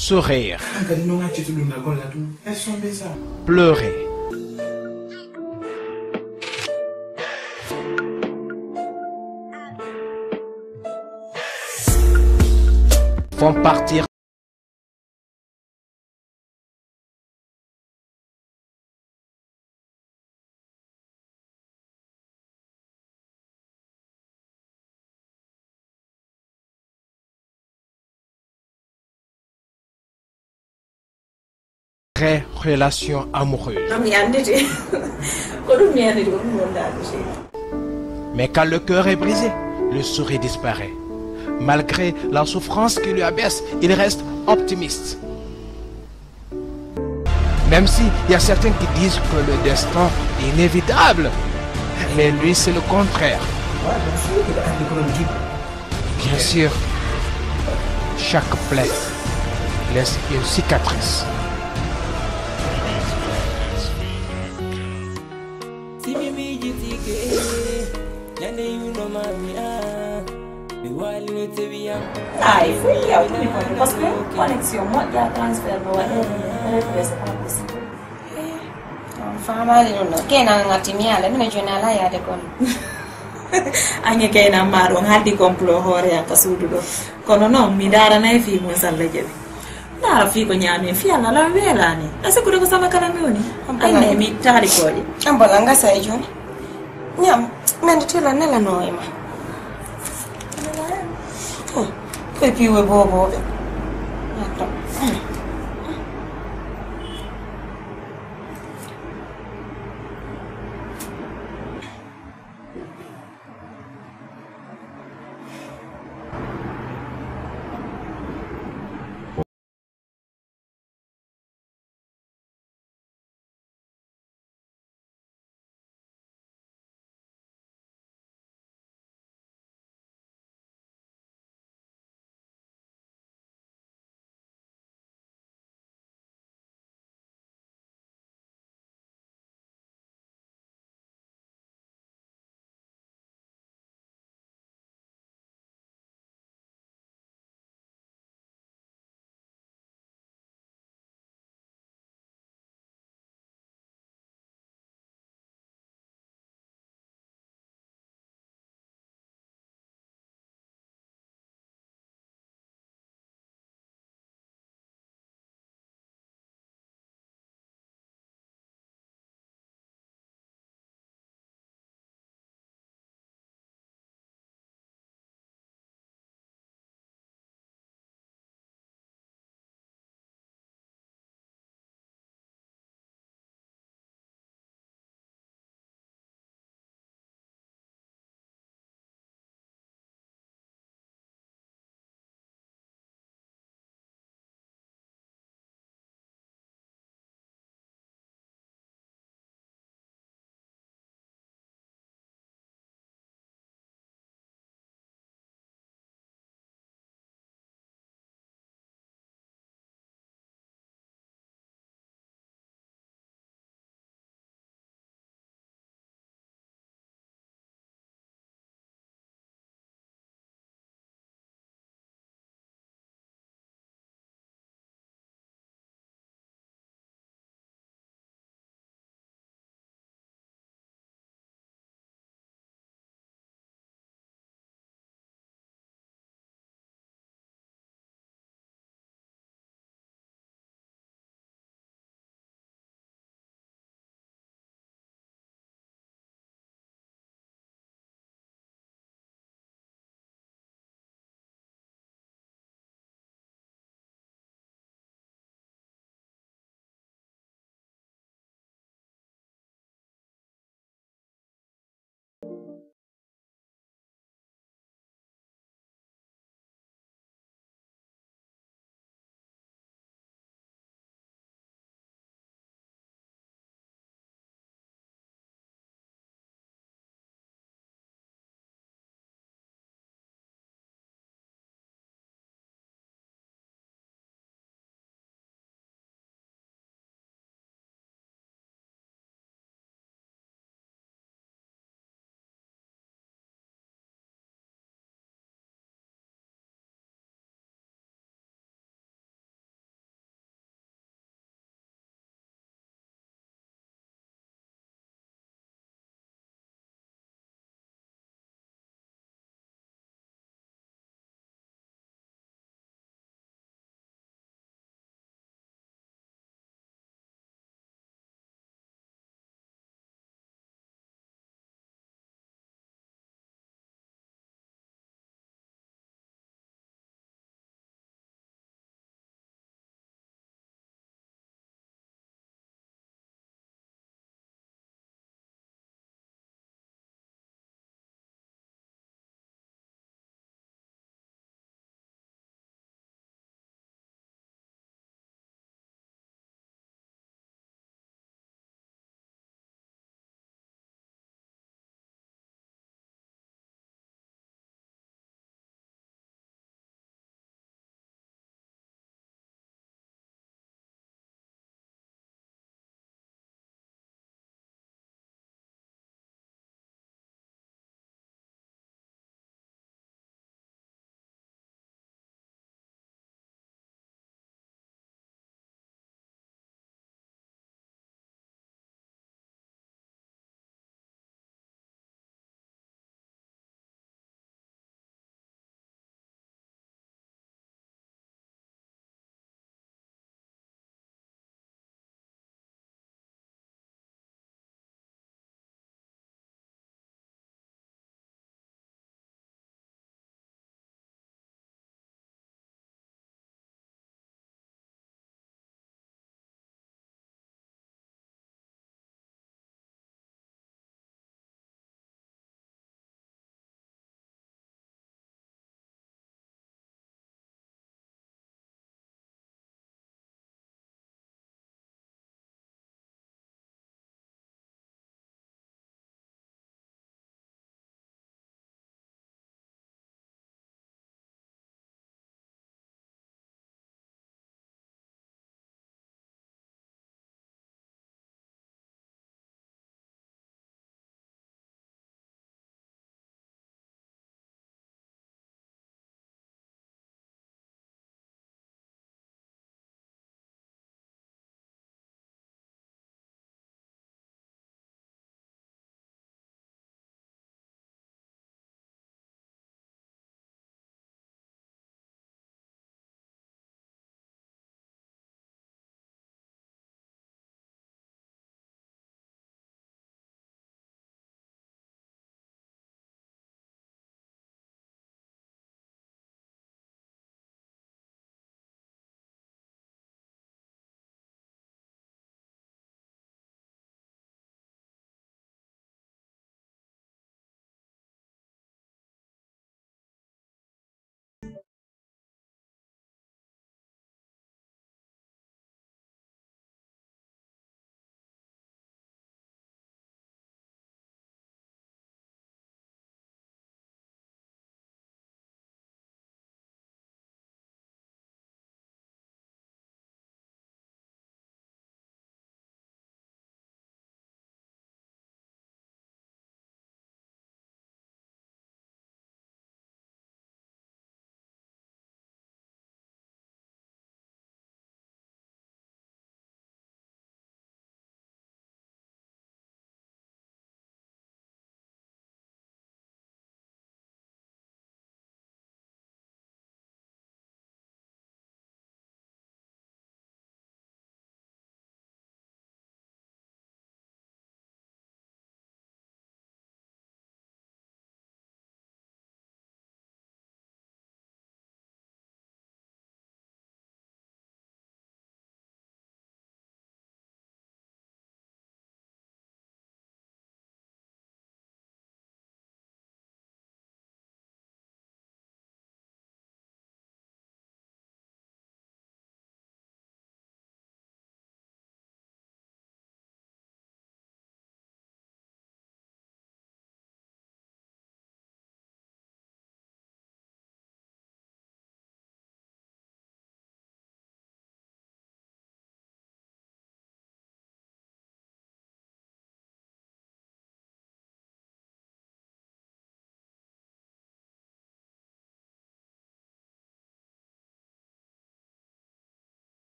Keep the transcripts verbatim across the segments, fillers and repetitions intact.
Sourire. Pleurer. Font partir. Vraie relation amoureuse. Am mi anndi de. Ko ɗum mi anndi de, ko ɗum wondaade de. Mais quand le cœur est brisé, le sourire disparaît. Malgré la souffrance qui lui abaisse, il reste optimiste. Même si il y a certains qui disent que le destin est inévitable, mais lui, c'est le contraire. Bien sûr, chaque plaie laisse une cicatrice. Ay, fof yawtini kono, parce que connexion moƴƴa, transfert no waɗi, refre, c'est pas possible. On faamaali ɗum ɗo. Kena ngati mi ala, mino jooni ala yaade kono. Ange kena ma ɗon haldi complot hoore an ka suudu ɗo. Kono non, mi daaranay fii mun salla jaɓi. Ndaara fii ko ñaamen, fii Alla, Alla weelaani. A sikkude ko sama kala mi woni? Ay, nay mi taali kooƴe. An bala ngasa e jooni. Ñaam, men tila nela no e ma. Hmm, koy piiwe boobooɓe. Atto.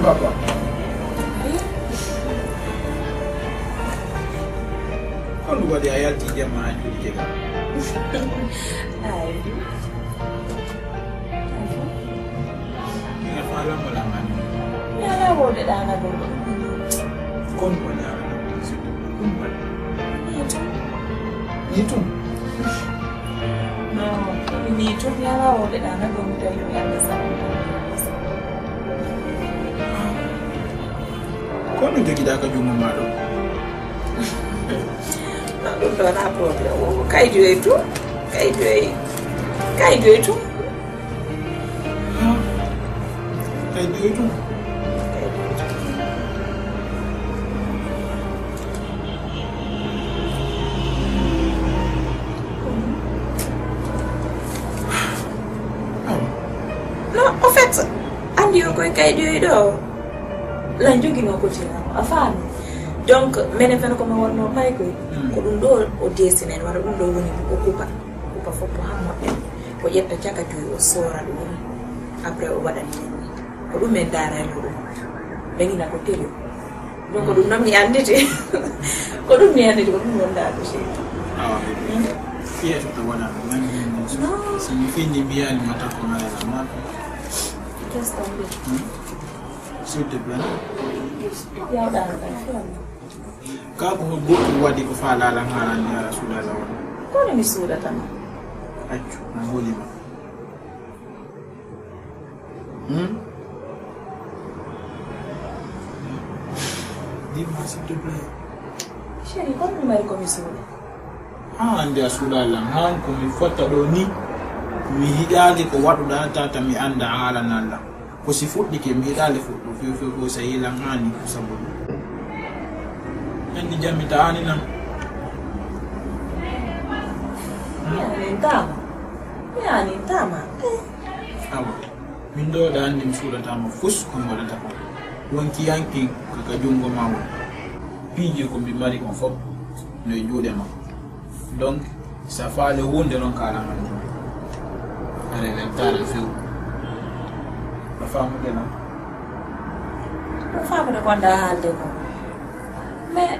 Papa. Ko ɗum waɗi a yalti jemma a juulike ga? Ay. Ina faalamo lamani. Mi alaa wowde ɗaana ɗum. Kon ko ñaagata ɗum, surtout ɗum waɗi. Ni tun. Ni tun? Non, ni tun, mi alaa wowde ɗaana ɗum, tawi mi annda sabu. Ko ɗum jogiɗaa ka junngo maa ɗoo? Non, ɗum ɗoo wonaa problème. O kaydiyoy tun, kaydiyoy, kaydiyoy tun. Kaydiyoy tun. Non, au fait, anndi o koye kaydiyoy ɗoo. Lan joginoo ko tira, a faami? Donc, menen fen ko men wonnoo pay koy. Mm. Ko ɗum ɗoo o desinen, walla ɗum ɗoo woni o kupa. Kupa fof ko han moƴƴa. O ƴetta caka joyi, o soora ɗum. Après, o waɗa ni. Ko ɗum men ndaara e muɗum. Ɓe ngina ko télé. Donc, ko ɗum noon mi annditi. Ko ɗum mi annditi, ko ɗum noon ndaara ko chéri. Awa, fiyata ko waɗa. Non. Si mi fini mbiyaani ma takko ma e ma. Qu'est-ce que t'as envie? Hmm? S'il te plaît. Yawɗa, ka ko goɗɗum waɗi ko faalaa lan haala ndi ya Rasulallah won. Kono mi suuɗata ma. Accu, na hooli ma. Hmm? Dis-moi, s'il te plaît. Chéri, kono mi mari ko mi suuɗa. Haa hannde a suuɗaa lan, haa ko mi fota ɗoo ni, mi yiɗaali ko waɗuɗaa tata mi annda haalanaa lan. Ko si fuɗɗike, mi yiɗaali fuɗɗo few few few, sa yilan haani ko sabu ɗum. Anndi jammi ta aani nan. Mi aani tama. Mi aani tama. Eh. Awa, min ɗoo ɗa anndi mi suuɗataa ma fus ko mi waɗata ko. Wonki yankin ko ka junngo maa woni. Piiji ko mbi mari kon fof no e juuɗe maa. Donc, sa faale wonde non ka alamandi. Are len taala few. Ɗo faamude non. Ɗo faamude ko nda haalde ko. Mais,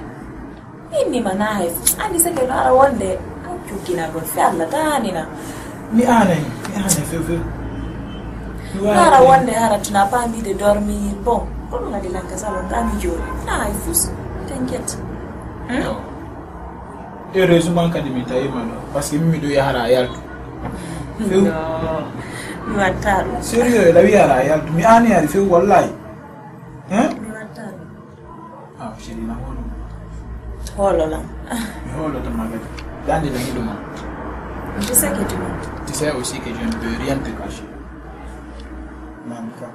inni ma na hay fus. Andi seke no ara wonde. An cukkinagol fe Allah tanina. Mi aanay, mi aanay few few. Mi No ara waawi wonde hara tu n'as pas envie de dormir. Bon, ko ɗum adi lanka salon ka mi jooɗi. Na hay fus. T'inquiète. Hmm? Yo. Heureusement kadi mi tawi ma ɗo, parce que min miɗo yahara a yaltu. Few. Yo, mi watta ɗum. Sérieux, la wi ara a yaltu. Mi aani ari few, wallahi. Hein? Mi watta ɗum. Ah, chérie, na hoolo. Hoolo lan. Mi hoolo to ma kadi. Dande la hiɗo ma. Tu sais que tu mens. Tu sais aussi que je ne peux rien te cacher. Mamika.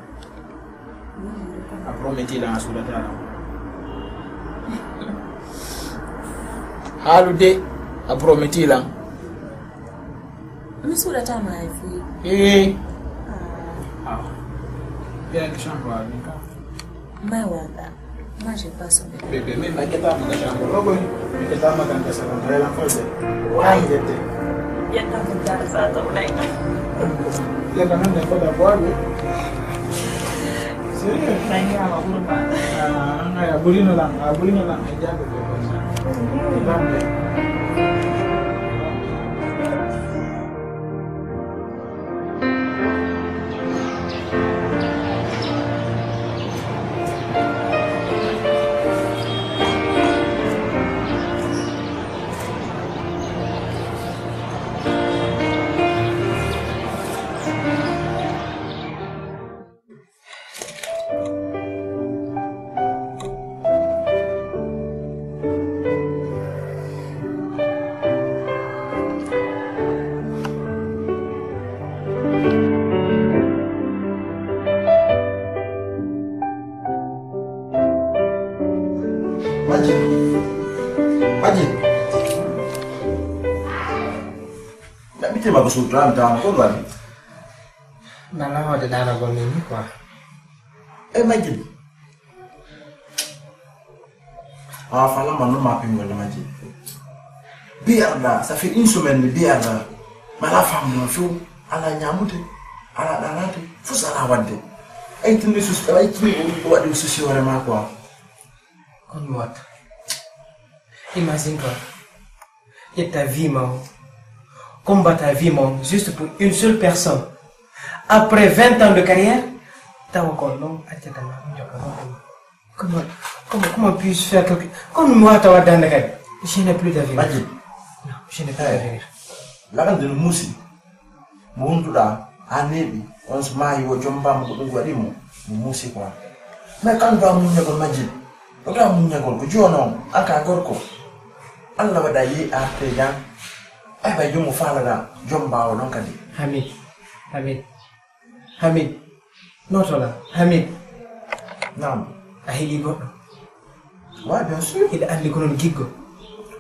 A prometti lan a suuɗataa lan. Haalude, a prometti lan. Mi suuɗataa ma hay fii. Eh. Ah. Ah. Bien que chambre a ɗum ka. Mai wanga. Moi, j'ai pas sommeil. Bébé, mais ma keta ma ka chambre. Ogo, mi keta ma kan ka salon. Rela fol de. Why? Ay, jette. Yetta ko dara sa to nay. Yetta nan de ko da boy. Sérieux? Nangi ama burma. Ah, anga ya burino lan, ah, burino lan, e jago de ko sa. Bambe. Majid. Majid. Ɗaɓɓitii ma ko suudu an taama ko ɗum waɗi? Nana hoode ɗaanagol min ni quoi. E Majid. Ah, fala ma no ma pingol ma ji. Biyarda, ça fait une semaine mi biyarda. Mala fam no fu, ala nyamude, ala ɗanade, fu sala wadde. Ay tun mi sus-, ay tun mi waɗi susi hoore maa quoi. Kon mi watta. Imagine toi. Ƴetta vie ma o. Combat ta vie ma o, juste pour une seule personne. Après vingt ans de carrière, tawa ko non accata ma, mi jokka non. Comment, comment, comment puis-je faire quelque, comment mi watta waddande kadi? Je n'ai plus d'avenir. Majid. Non, je n'ai plus d'avenir. Lagal de no muusi. Mo wonduɗaa, haa neeɓi, on so maayi wo jombaama ko ɗum waɗi mo, mo muusi quoi. Mais kan ɗo a muññagol Majid, ɗo ɗo a muññagol ko jooni on, an ka gorko. Allah waɗa yehi artee jam. Ay bay jom mo faalaɗaa, jombaawo ɗon kadi. Hamid, Hamid, Hamid, notoɗaa, Hamid. Naam. A heɓi goɗɗo. Ouais, bien sûr. Hiɗa anndi ko non giggo.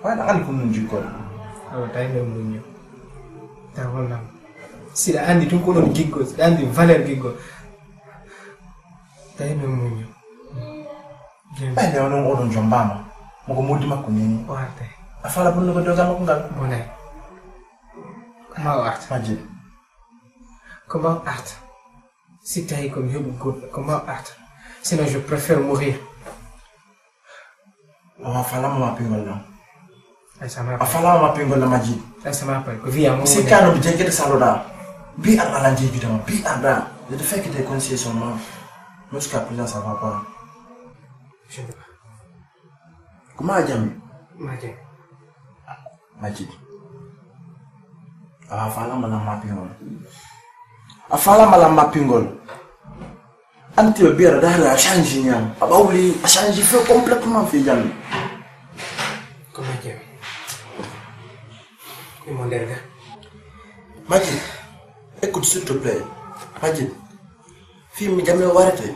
Ouais, hiɗa anndi ko non giggo. Awa, tawi men muñño. Tawi hollam. Siɗa anndi tun ko non giggo, siɗa anndi valeur giggo. Tawi men muñño. Jam. Ɓay nde onon oɗon jombaama. Mo ko moddi makko neni. O arte. A fala bonnugo dogal makko ngal. Bonay. Ko ma o arta. Majid. Ko ma o arta. Si tawi ko mi heɓu goɗɗo, ko ma o arta. Sinon, je préfère mourir. A faalaa ma mappingol lan. Ay, ça m'a A faalaa ma mappingol lan, Majid. Ay, ça m'a pay. Ko wi'a mo Si woni. Kano mi jengete saloɗa. Bi arɗa lan jejjude ma. Bi arɗa. Je te fais que des conseils seulement. Mais jusqu'à présent, ça va pas. Je ne sais pas. Ko ma jam. Ma jam. Majid. A faalaa ma lan mappingol. A faalaa ma lan mappingol. Anti ɓe biyata dahre a change ñam. A ɓawli a change fe complètement fi jam. Ko ma jam. Ko mo nder ga. Majid, écoute s'il te plaît. Majid, fii mi jam o warete.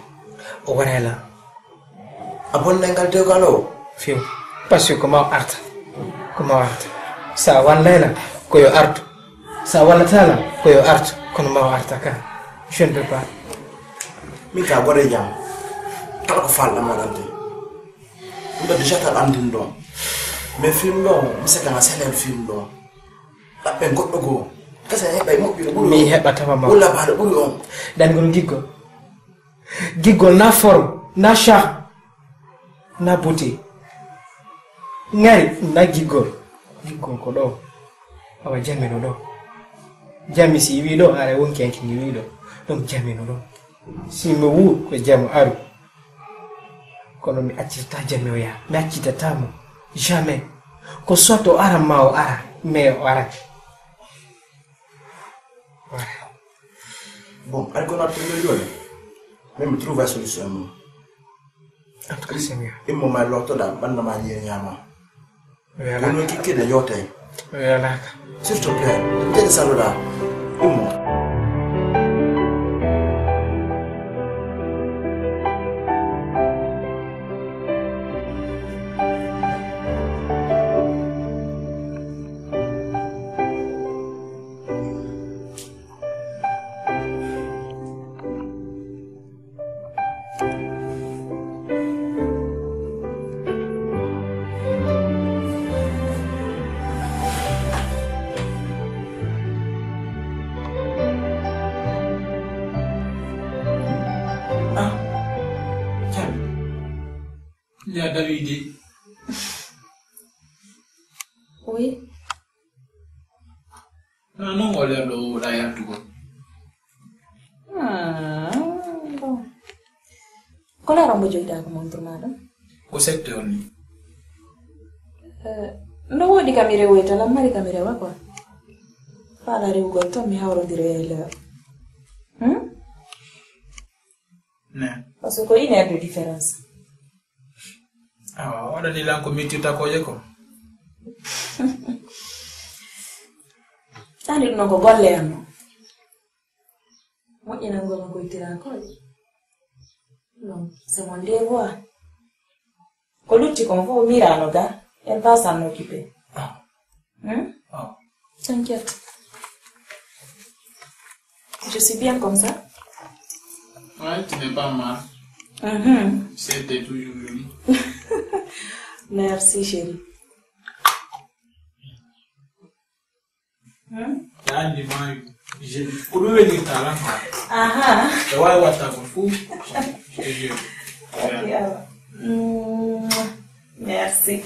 O warela. A bonnay ngal dewgal o? Few. Parce que ko ma o arta. Ko ma o arta. Sa wallay lan, ko yo artu. Sa wallataa lan, ko yo artu. Kono ma o arta ka. Je ne peux pas. Min ka gore jam. Kala ko falɗa mo ɗante. Ɗum ɗo déjà taɗa anndin ɗon. Mais film ɗon, mi sakana senen film ɗon. Ɗaɓɓen goɗɗo goo. Kasa heɓay moƴƴude ɓuri Mi on. Heɓa tawa ma. Walla baɗo ɓuri on. Ɗan gol giggo. Giggol na forme, na char, na beauté. Ŋari na giggol. Giggol ko ɗo. Awa jamino ɗo. Jami si wi ɗo, ara wonki yanki ni wi ɗo. Ɗum jamino ɗo. Si mi wu ko jamo aru. Kono mi accitata jami o yaa. Mi accitata mo. Jamais. Ko soit o ara ma o ara. Mais o ara. Bon, aɗa kono aɗa toñol jooni. Mais mi trouve solution mo. En tout cas, c'est mieux. Immo ma lottoɗa, ɓanna ma ñiiri ñaama. Wela. Kono kikkide yotay. Welaka. S'il te plaît, tede saloɗa. Immo. Ah, Thiam. Ya Dawidi. Oui. Non, non, o lerɗo o woɗa yaltugol. Ah, bon. Ko lero mbo joyɗa ko montre ma ɗum? Ko sept heures ni. Eh, no woodi kam mi rewoyta, lan mari kam mi rewa quoi. Faala rewugol ton mi hawrondiro e lero. Hmm? Ne. Parce que ko une heure de différence. Awa, waɗani lan ko mettirta koye ko. Tani ɗum noon ko golle am. Moƴƴinangol no koytira koye. Non, c'est mon devoir. Ko lutti kon fof miirano ga, elle va s'en occuper. Ah. Hmm? Ah. T'inquiète. Je suis bien comme ça. Ouais, tu n'es pas mal. Mhm. C'était toujours joli. Merci, chérie. Hmm? T'as du mal. Je, ko ɗum weli talent quoi. Aha. E wawi watta ko fou. Je te jure. Ok, alors. Mm, merci.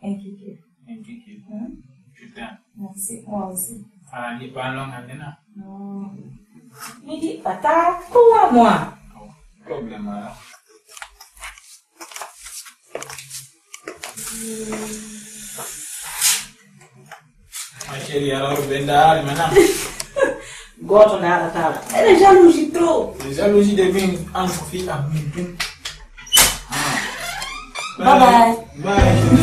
Inquiété. Inquiété. Hmm? Je t'aime. Merci, moi aussi. Ah, ni pas long, hein, non? Non. Midi, pata, trois mois. Oh, problème, hein. Ma chérie, alors, ben, dahar, maintenant. Goto ndaarata. Elle est jalousie trop. Les jalousies de min, en fait, à min. Ah. Bye bye. Bye.